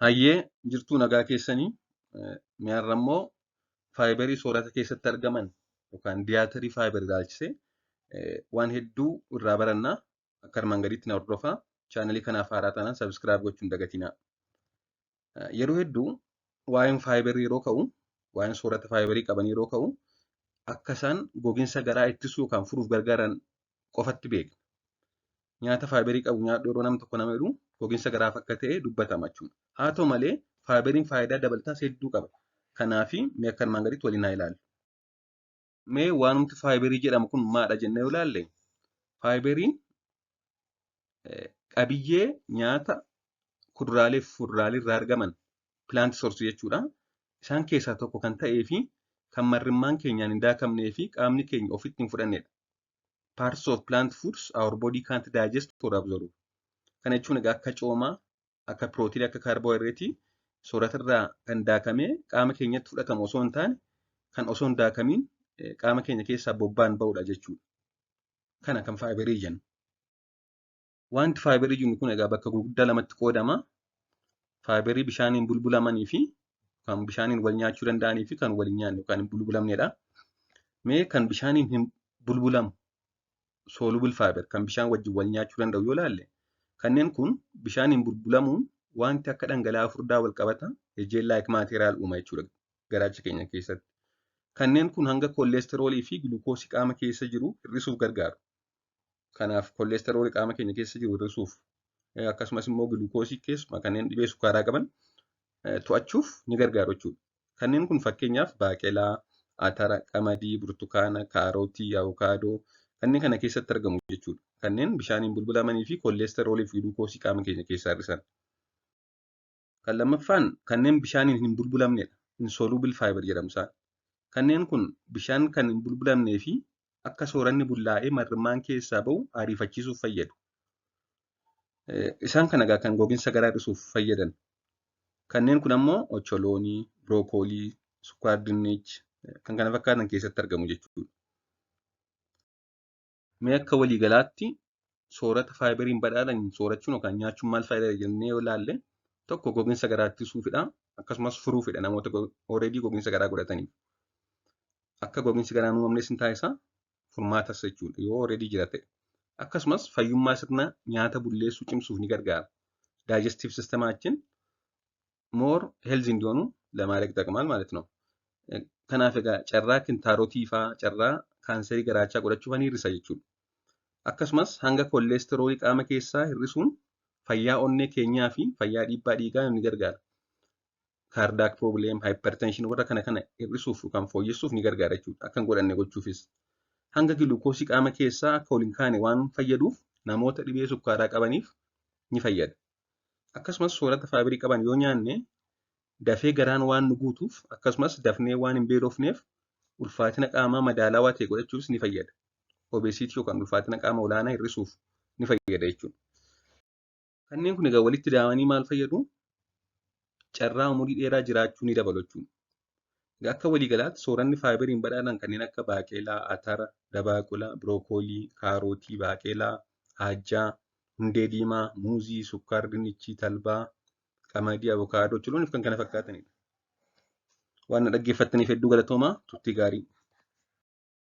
Hayyee, jirtuu nagaa keessanii? Mi'aarra immoo faayibarii soorata keessatti argaman yookaan dietary fiber ilaalchisee waan hedduu irraa barannaa. Akka armaan gadiitti na hordofaa. Chaanalii kanaaf haaraa taanaan subscribe gochuu hin dagatinaa. Yeroo hedduu waa'een faayibarii yeroo ka'u, waa'een soorata faayibarii qaban yeroo ka'u, akka isaan gogiinsa garaa ittisuu yookaan furuuf gargaaran qofatti beekna. Nyaata faayibarii qabu nyaadhu yeroo namni tokko nama jedhu, gogiinsa garaaf akka ta'e dubbatama jechuudha. Haa ta'u malee, faayibariin faayidaa dabalataas hedduu qaba. Kanaafi mee akka armaan gadiitti waliin haa ilaallu. Mee waanumti faayibarii jedhamu kun maadha jennee yoo ilaalle, faayibariin qabiyyee nyaata kuduraalee fi fuduraalee irraa argaman, plant source jechuudha. Isaan keessaa tokko kan ta'ee fi kan marrimmaan keenyaan hin daakamnee fi qaamni keenya ofitti hin fudhannedha. Parts of plant foods our body can't digest or absorb. Kana jechuun egaa akka coomaa, akka pirootinii, akka kaarboohayidireetii soorata irraa kan daakamee qaama keenyatti fudhatamu osoo hin taane, kan osoo hin daakamiin qaama keenya keessaa bobba'an ba'udha jechuudha. Kana kan faayibarii jennu. Wanti faayibarii jennu kun egaa bakka gurguddaa lamatti qoodama. Faayibarii bishaaniin bulbulamanii fi kan bishaaniin wal nyaachuu danda'anii fi kan wal hin nyaanne yookaan hin bulbulamnedha. Mee kan bishaaniin hin bulbulamu, soluble fiber, kan bishaan wajjin wal nyaachuu danda'u yoo ilaalle, kanneen kun bishaaniin bulbulamuun wanti akka dhangala'aa furdaa wal qabata gel like material uuma jechuudha garaacha keenya keessatti. Kanneen kun hanga koolesteroolii fi gulukoosii qaama keessa jiru hir'isuuf gargaaru. Kanaaf koolesteroolii qaama keenya keessa jiru hir'isuuf, akkasumas immoo gulukoosii, keessumaa kanneen dhibee sukkaaraa qaban to'achuuf ni gargaaru jechuudha. Kanneen kun fakkeenyaaf baaqelaa, atara, qamadii, burtukaana, kaarotii, avokaadoo kanneen kana keessatti argamu jechuudha. Kanneen bishaaniin bulbulamanii fi koolesteroolii fi gulukoosii qaama keenya keessaa hir'isan. Kan lammaffaan kanneen bishaaniin hin bulbulamnedha. Insoluble fiber jedhamu isaan. Kanneen kun bishaan kan hin bulbulamnee fi akka sooranni bullaa'ee marrimmaan keessaa ba'u ariifachiisuuf fayyadu. Isaan kana egaa kan gogiinsa garaa hir'isuuf fayyadan. Kanneen kun ammoo ocholoonii, birookoolii, sukkaar dinnicha kan kana fakkaatan keessatti argamu jechuudha. Mee akka waliigalaatti soorata faayibariin badhaadhan soorachuun yookaan nyaachuun maal faayidaa jennee yoo ilaalle, tokko gogiinsa garaa ittisuufidha. Akkasumas furuufidha namoota already gogiinsa garaa godhataniif. Akka gogiinsi garaa hin uumamnes ni taasisa, furmaatas jechuudha yoo already jira ta'e. Akkasumas fayyummaa sirna nyaata bulleessuu cimsuuf ni gargaara. Digestive system ኣችን more healthy እንዲሆኑ ለማድረግ ይጠቅማል ማለት ነው። Kanaaf egaa carraa kintaarotii fa'aa, carraa kaanserii garaachaa godhachuu ni hir'isa jechuudha. Akkasumas hanga koolesteroolii qaama keessaa hir'isuun fayyaa onnee keenyaa fi fayyaa dhiibbaa dhiigaa ni gargaara. Cardiac problem, hypertension warra kana kana hir'isuuf yookaan fooyyessuuf ni gargaara jechuudha. Akka hin godhanne gochuufis. Hanga giluukoosii qaama keessaa akka ol hin kaane waan fayyaduuf namoota dhibee sukkaaraa qabaniif ni fayyada. Akkasumas soorata faayibarii qaban yoo nyaanne, dafee garaan waan nu guutuuf, akkasumas dafnee waan hin beelofneef, ulfaatina qaamaa madaalawaa ta'e godhachuufis ni fayyada. Obesity yookaan ulfaatina qaama olaanaa hir'isuuf ni fayyada jechuudha. Kanneen kun egaa walitti daamanii maal fayyadu? Carraa umurii dheeraa jiraachuu ni dabalu jechuudha. Egaa akka waliigalaatti sooranni faayibariin badhaadhan kanneen akka baaqelaa, atara, dabaaqula, birookoolii, kaarotii, baaqelaa, aajjaa, hundee diimaa, muuzii, sukkaar dinnichii, talbaa, qamadii, avokaadoo, ocholoonii fi kan kana fakkaatanidha. Waan na dhaggeeffattaniif hedduu galatoomaa, turtii gaarii.